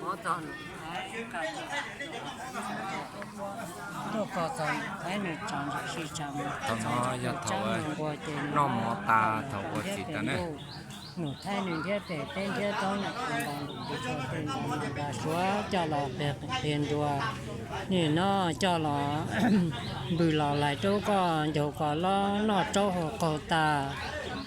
Tuaj koj txog Thaib nws tsav ntsam sib tsav mus, thaum no yog thaum noj mov tas thaum ua txiv tas na. Nus Thaib nws nrhiav pem teb nrhiav toob nram tus ntaus ntuj tus tshua tej ntaus nws nqa suav coj los peg qees peg nruas, nim no coj los npws los lais rau koj ncaug koj lob noj raub haus qaug tas.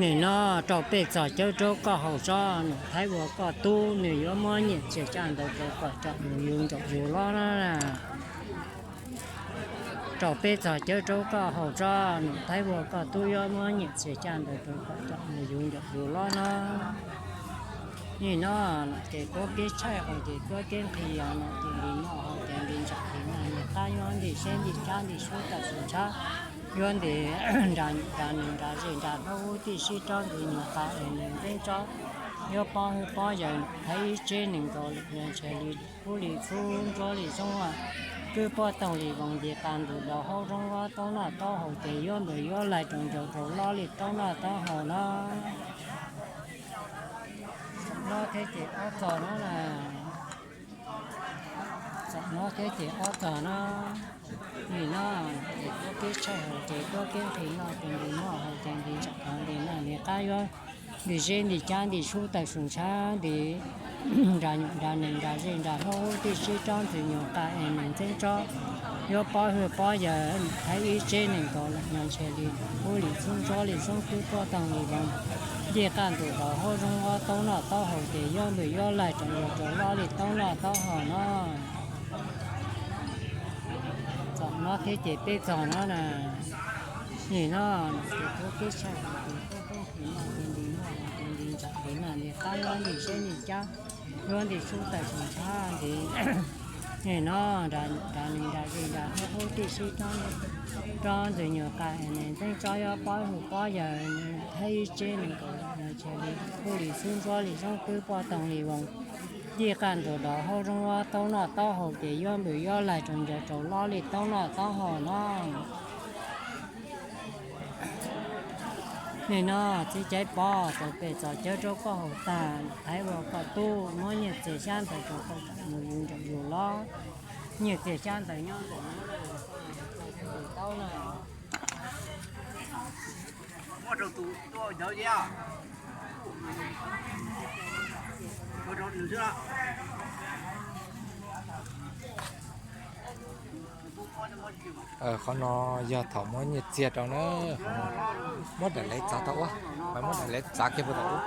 Nim no rau pej txog cawb rau koj haus tsob, Nus Thaib ua koj tub nws yuav muab nyiaj txiag caj ntawd rau kom coj mus yug ntsaum yug lob na. Rau peb txog cawb rau koj haus tsob, Nus Thaib ua koj tub yuav muab nyiaj txiag caj ntawd rau kom coj mus yug ntsaum yug lob no. Nim no ces tuab kev tshaij haus ces tuab kev nqhis no ces nqhis noj haus ces nqhis ntsaum nqhis noj, nqhis qab yuav nqhis seb nqhis cab nqhis sub tawm sub tshab, yuav nqhis nra nra nees nra zej nra hlub hub tij sib rov nqhis nyuag qas es nees ntxeeb tsob, yuav pob hwj pob yaws Nus Thaib ib tseb nees nkaus lwm yog ntshe li kub li txhub ntsuab li zoob mas, kwb pob toog li voos nce qas ntug daus haub zoov ob taub noj taub haus ces yuav npws yuav laig rau ncaus rau lob li taub noj taub haus no. Txom nyem thiab ces ob txog no na. Txom nyem thiab ces ob txog no. Nim no ces tuab kev tshaij haus ces tuab kev nqhis noj ces nqhis noj haus ces nqhis ntsaum haus nqhis noj nqhis qab yuav nqhis zeb nqhis cab nqhis sub tawm sub ntshab nqhis nra nyuam nra nees nra zej nra hlub hub tij sib rov nqhis nyuag qas es nees ntxeeb tsob, yuav pob hwj pob yaws Nus Thaib ib tseb nees nkaus lwm yog ntshe li kub li txhub ntsuab li zoob kwb pob toog li voos nce qas ntug daus haub zoov ob taub noj taub haus ces yuav npws yuav laig rau ncaus rau lob li taub noj taub haus no. Txom nyem thiab ces peb txog no na. Nim no ces tuab kev tshaij haus ces tuab kev nqhis noj ces nqhis noj ces nqhis ntsaum nqhis noj nqhis qab yuav nqhis zeb nqhis cab, yuav nqhis sub tawm sub ntshab nqhis nim no nra nyuam nra nees nra zej nra hlub hub tij sib rov nqhis nyuag qas es nees ntxeeb tsob yuav pob hwj pob yaws Nus Thaib ib tseb nees nkaus lwm yog ntshe li kub li txhub ntsuab li zoob kwb pob toog li voos nce qas ntug daus haub zoov ob taub noj taub haus ces yuav npws yuav laig rau ncaus rau lob li taub noj taub haus no. Nim no txiv Caiv Pov rau pem txog cawb rau koj haus tag, Nus Thaib ua koj tub muab nyiaj txiag xyab ntawv rau koj mus yug ntsaum yug lob. Nyiaj txiag xyab ntawv nyob ntawm no, taub na. Muab rau tus tuaj ntawd thiab. Ua rau nws xwb. Qhov no yog thaum muab nyiaj txiag rau na, muab daim laiv txav tau ua, muab daim laiv txav kiag puag thaum ub.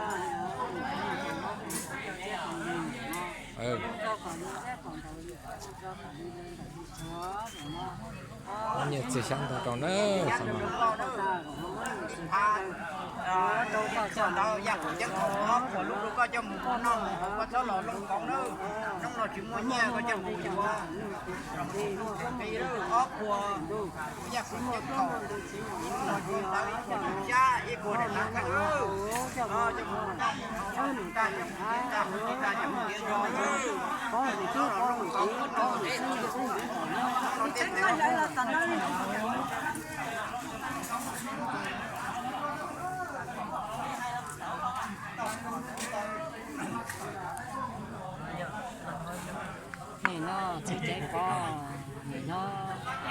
Muab nyiaj txiag xyab ntawv rau na, qhov no. Ob puas lub rau koj coj mus noj mus haus, koj txhob los looj koov na. Hnub no tsis muaj nyiaj koj coj mus yuav. Ob puas yaj kuv coj thaum, ib puas ntawv, ib puas xyab, ib puas daim txav kawg. Coj mus noj mus haus, coj mus tag coj mus tiav zog, txhob los looj koov, hnub no tej ntawd. Nim no txiv Caiv Pov, nim no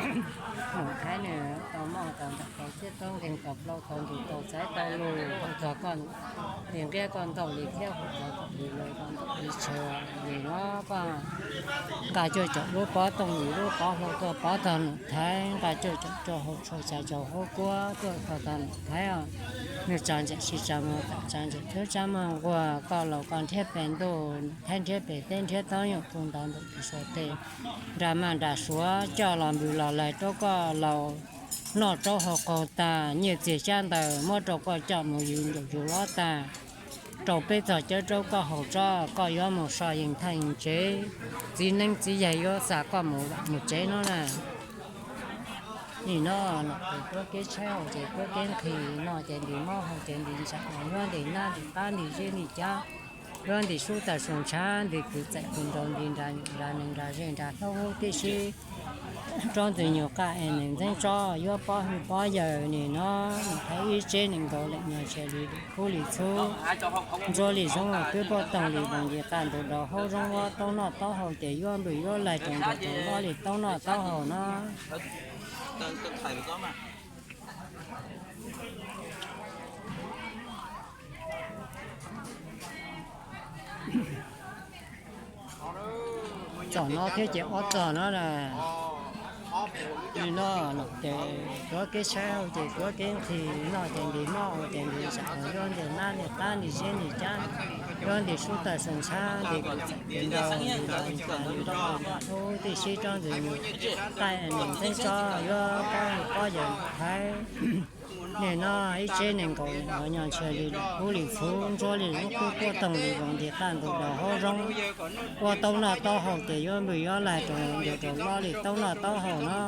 Nus Thaib nws tau noj tau ntawm tau thiab tau nkeeg tau plaub tau ntug tau txaiv tau lus, hu txog koj li nqia koj ntaus li thiab hu txog koj li lus koj ntaus li tshua. Nim no koj nqa cuaj caum lub pov tooj, lub pov hlau tuaj pov tog Nus Thaib, nqa cuaj caum rau hauv tshua xya caum hauv kuab tuaj pov tog Nus Thaib os. Nws tsav ntsam sib tsav mus, tsav ntsam thub tsab muag nquag, koj laus koj nrhiav pem ntuj, Nus Thaib nrhiav pem teb nrhiav toob, yuam tus ntaus ntuj tus suav tej nra maj nra suav coj los npws los laig rau koj laus noj raub haus qaug tag, nyiaj txiag xyab ntawv muab rau koj coj mus yug ntsaum yug lob tag. Rau peb txog cawb rau koj haus tsob, koj yuav mus so yeej thaj yeej tsev, txiv neeb txiv yaig yuav xa koj mus vam mus tsev no na. Nim no no ces tuab kev tshaib haus ces tuab kev nqhis, noj ces ntim mob haus ces ntim ntsaum, yuav ntim nab ntim qab ntim zeb ntim cab, yuav ntim sub tawm sub ntshav, ntim kwv txaim kwv nraug, ntim nra nyuam nra nees nra zej nra hlub hub tib si. Tsob ntxwg nyuag qaj es nees ntxeeb tsob yuav pob hwj pob yawm nim no, thaiv ib tseb nees nkaum leem nyuag tshis li lwm kub li txhub, ntsuab li zoob ua kwb poj toog li voos nce qaj ntug daus haub zoob ua taub noj taub haus ces yuav npwj yuav laig roos ncaus roos lob li taub noj taub haus no. Txom no thiab ces ob txog no na. Li no ces kuav kev tshaib hauv ces kuav kev nqhis, noj ces ntim moj, haus ces ntim tsam, yuav ntim nab ntim qab ntim zeb ntim cab, yuav ntim sub tawg saum ntshab ntim kwv txeem kwv nraug ntim nraug ntim nraug ntim nraug ub tib si tsob ntxwg nyuag qaj es nees ntxeeb tsob yuav pob hwj pob yawm thaiv nim no ib tseb nees nkaum leem nyuag tshis li lwm kub li txhub, ntsuab li zoob kwb poj toog li voos nce qaj ntug daus haub zoob ua taub noj taub haus ces yuav npwj yuav laig roos ncaus roos lob li taub noj taub haus no.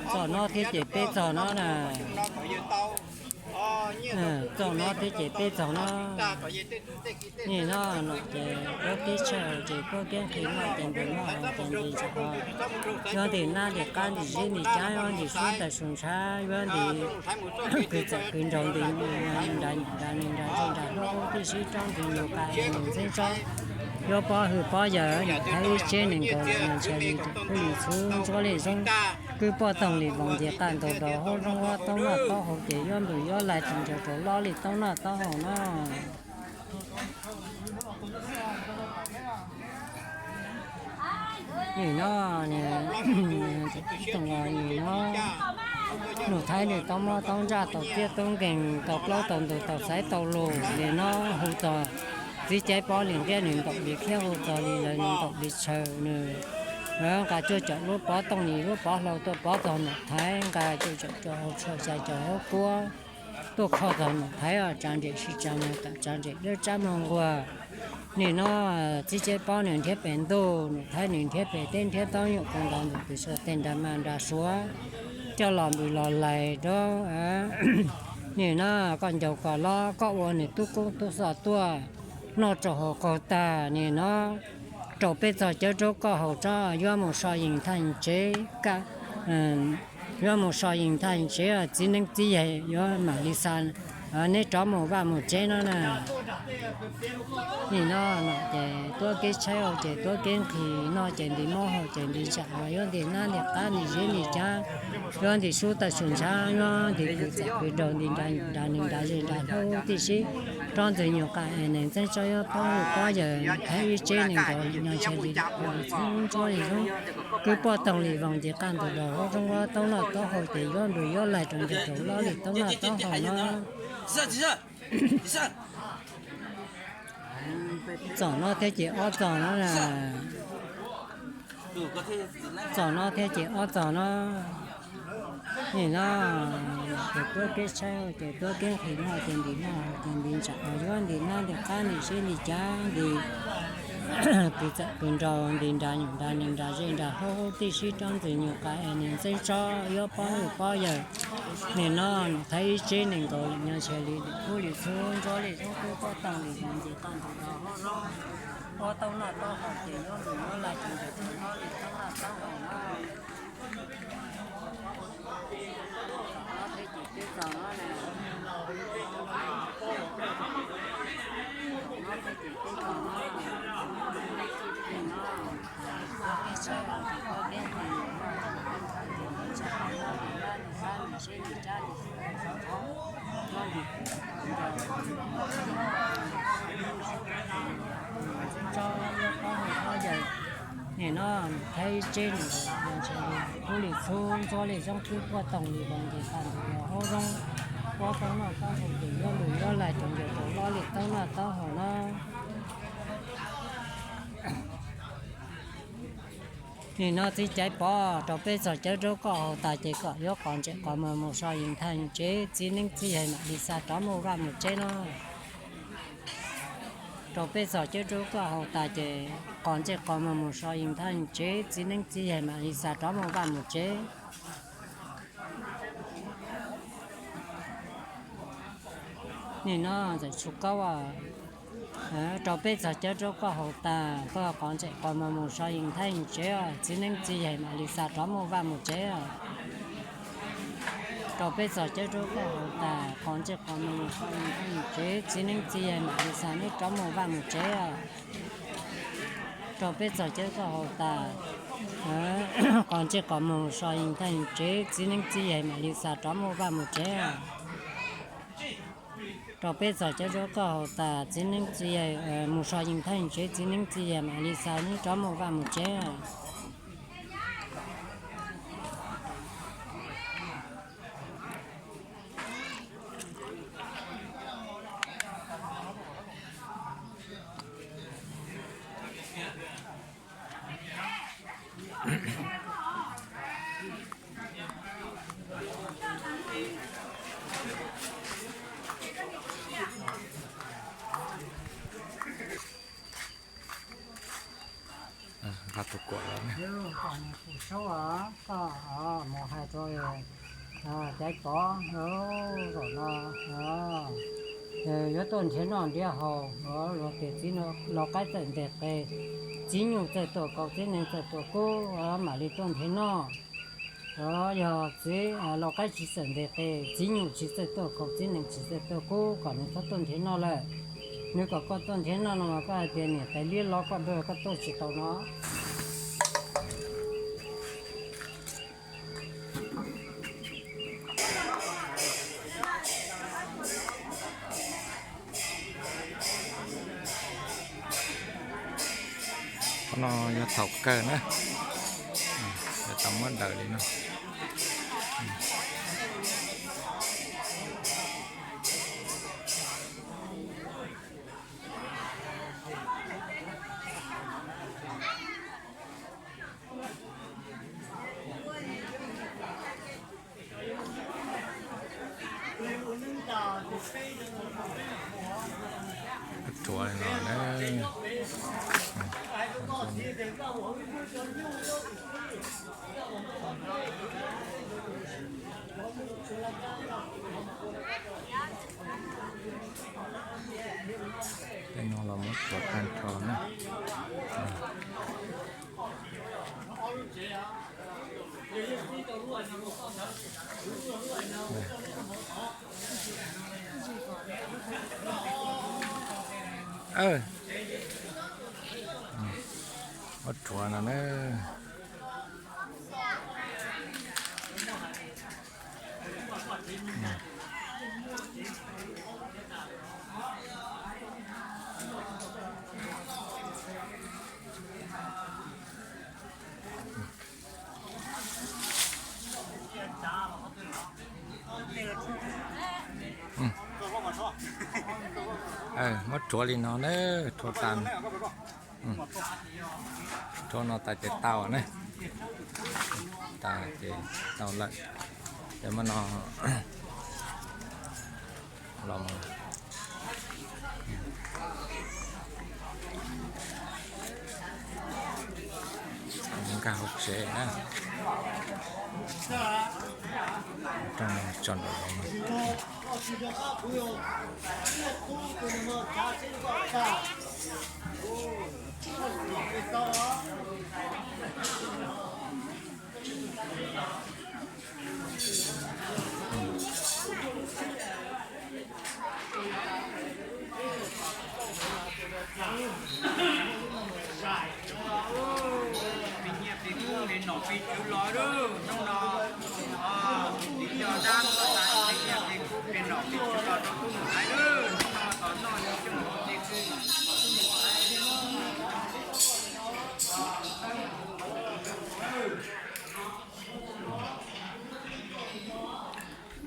Txom no thiab ces peb txog no na. Txom no thiab ces peb txog no. Nim no no ces kuav kev tshaib ces kuav kev nqhis, noj ces ntim moj, haus ces ntim tsam, yuav ntim nab ntim qab ntim zeb ntim cab, yuav ntim sub tawg saum ntshab, yuav ntim kwv txeem kwv nraug ntim nrad nyuam nrad nees nrad zej nrad hlaub tib si tsob ntxwg nyuag qaj es nees ntxeeb tsob yuav pob hwj pob yawm thaiv ib tseb nees nkaum leem nyuag tshis li lwm kub li txhub, ntsuab li zoob kwb poj toog li voos nce qaj ntug daus haub zoob ua taub noj taub haus ces yuav npwj yuav laig roos ncaus roos lob li taub noj taub haus no. Nim no, nim no, Nuj Thaib nws tau mob tau ntsaj tau txiab tau nkeeg tau plaub tau ntug tau xaiv tau lus, nim no hu txog txiv Caiv Pob nws ntiab nws ntaus li khiab, hu txog li lawv nws ntaus li tshaw, nws nqa cuaj caum lub pov tooj nim lub pov hlau tuaj pov txog Nuj Thaib, nqa cuaj caum cov hau tshuaj xya caum hauv kuab tuaj kho txog Nuj Thaib, tsa nres sib tsa mus kam tsa nres dawb tsab moog nquag. Nim no txiv Caiv Pob nws nrhiav pem ntuj, Nuj Thaib nws nrhiav pem teb nrhiav tau nyuam qhuav ntaus ntawm pem suav tej nra mas nra suav coj los npwj los lais rau. Nim no koj ncaus koj lob, koj ua nws tub koob tub xoj tuaj noj rau hauv qaug tag, nim no rau peb txog cawv rau koj haus tsob yuav mus so yees thaj yees tsev, yuav mus so yees thaj yees tsev, txiv neeb txiv yaig yuav mam li xa neb rov mus vaj mus tsev no na. Nim no ces tuab kev tshaib hauv ces tuab kev nqhis, noj ces ntim mob haus ces ntim tsam, yuav ntim nab ntim qab ntim zeb ntim cab, yuav ntim sub tawg saum ntshav, yuav ntim kwv txeem kwv nraug ntim nra nyuam nra nees nra zej nra hlaub tib si. Tsob ntxwg nyuag qaj es nees ntxeeb tsob yuav pob hwj pob yawm thaiv ib tseb nees nkaum leem nyuag tshis li lwm kub li txhub, ntsuab li zoob kwb poj toog li voos nce qaj ntug daus haub zoob ua taub noj taub haus ces yuav npwj yuav laig roos ncaus roos lob li taub noj taub haus no. Txom no thiab ces ob txog no na. Txom no thiab ces ob txog no. Nim no ces tuab kev tshaib ces tuab kev nqhis, noj ces ntim mob haus ces ntim tsam, yuav ntim nab ntim qab ntim zeb ntim cab, ntim kwv txeem kwv nraug ntim nra nyuam nra nees nra zej nra hlaub tib si. Tsob ntxwg nyuag qaj es nees ntxeeb tsob yuav pob hwj pob yawm, nim no thaiv ib tseb nees nkaum leem nyuag tshis li lwm kub li txhub, ntsuab li zoob kwb poj toog li voos nce qaj ntug daus haub zoob ua taub noj taub haus ces yuav npwj yuav laig roos ncaus roos lob li taub noj taub haus no. Nim no thaiv tseb nees nkaum leem nyuag tshis li kub li txhub, ntsuab li zoob kwb poj toog li voos nce qaj ntug daus haub zoob ua taub noj taub haus ces yuav npwj yuav laig roos ncaus roos lob li taub noj taub haus no. Nim no txiv Caiv Pov rau peb txog cawv rau koj haus tas ces koj yuav qos ntsej qos muag mus so yees thaj yees tsev, txiv neeb txiv yaig mam li xa rov mus vaj mus tsev no. Rau peb txog cawv rau koj haus tas ces qos ntsej qos muag mus so yees thaj yees tsev, txiv neeb txiv yaig mam li xa rov mus vaj mus tsev. Nim no ntxawm Tshuv Kaub as, Rau peb txog cawb rau koj haus tas, koj qov ntsej qos muag mus so yees thaj yees tsev, txiv neeb txiv yaig mam li xa rov muaj vaj muaj tsev. Rau peb txog cawb rau koj haus tas, qov ntsej qos muag mus so yees thaj yees tsev, txiv neeb txiv yaig mam li xa neb rov muaj vaj muaj tsev. Rau peb txog cawb koj haus tas, qov ntsej qos muag mus so yees thaj yees tsev, txiv neeb txiv yaig mam li xa rov muaj vaj muaj tsev. Rau peb txog cawb rau koj haus tas, txiv neeb txiv yaig mus so yees thaj yees tsev, txiv neeb txiv yaig mam li xa neb rov muaj vaj muaj tsev. Nqa tus kuam los ne. Saub, koj mus hais rau Caiv Pov zaum no yuav tuaj nrhiav noj nrhiav haus, luag tias txiv lau qaib txawm ntes qe, txiv nyuj txawm tuaj kaus, txiv nees txawm tuaj kub, mam li tuaj nrhiav noj. Yog txiv lau qaib tsis txawm ntes qe, txiv nyuj tsis txawm tuaj kaus, txiv nees tsis txawm tuaj kub, kom nws txhob tuaj nrhiav noj lawm. Nws kom koj tuaj nrhiav noj no mas koj hais tias niam tais liab los koj nrog koj tuaj tsis tau no. Qhov no yog thaum kawg na, yuav tau muab daws li no. Rhuav li no na. Tej no los muab rhuav tag nrho na. Muab rhuav no na. Muab rhuav li no na, rhuav tas, rhuav no tas ces tau na. Tas ces tau lawm. Ces muab no los nkag hauv tsev na. Rau tso nraum zoov no.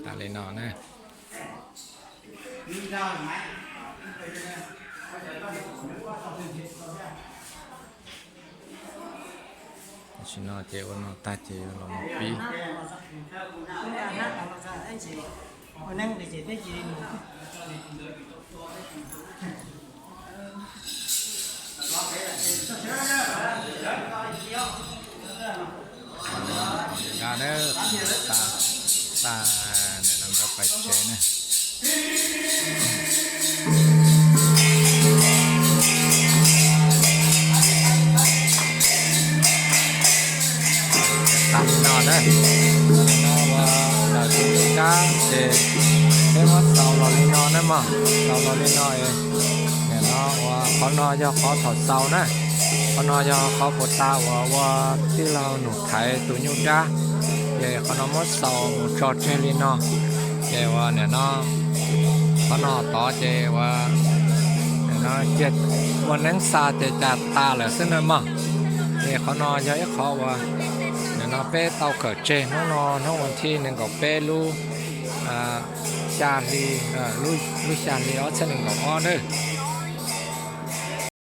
Tas li no na. Tam sim no ces ua no tag ces yuav los mus pib. Nqa na, tas, tas, nim no nkawd pais tsev na. Ces peb muab xaus los li no na mog, xaus los li no. Nim no uas qhov no yog qhov thaum xaus na, qhov no yog qhov puas tas uas ua tij laug Num Thaiv tus nyuj dab. Ces qhov no muab xaus mus tso tseg li no. Ces uas nim no qhov no tod ces uas nim no cia ua neeb xa ces cas tas lawm xwb na mog. Ces qhov no yog ib qhov uas nim no peb tau kawm tseg hnub no, hnub vas thib nees nkaum peb lub xya hli, lub xya hli ob txhiab nees nkaum ob na.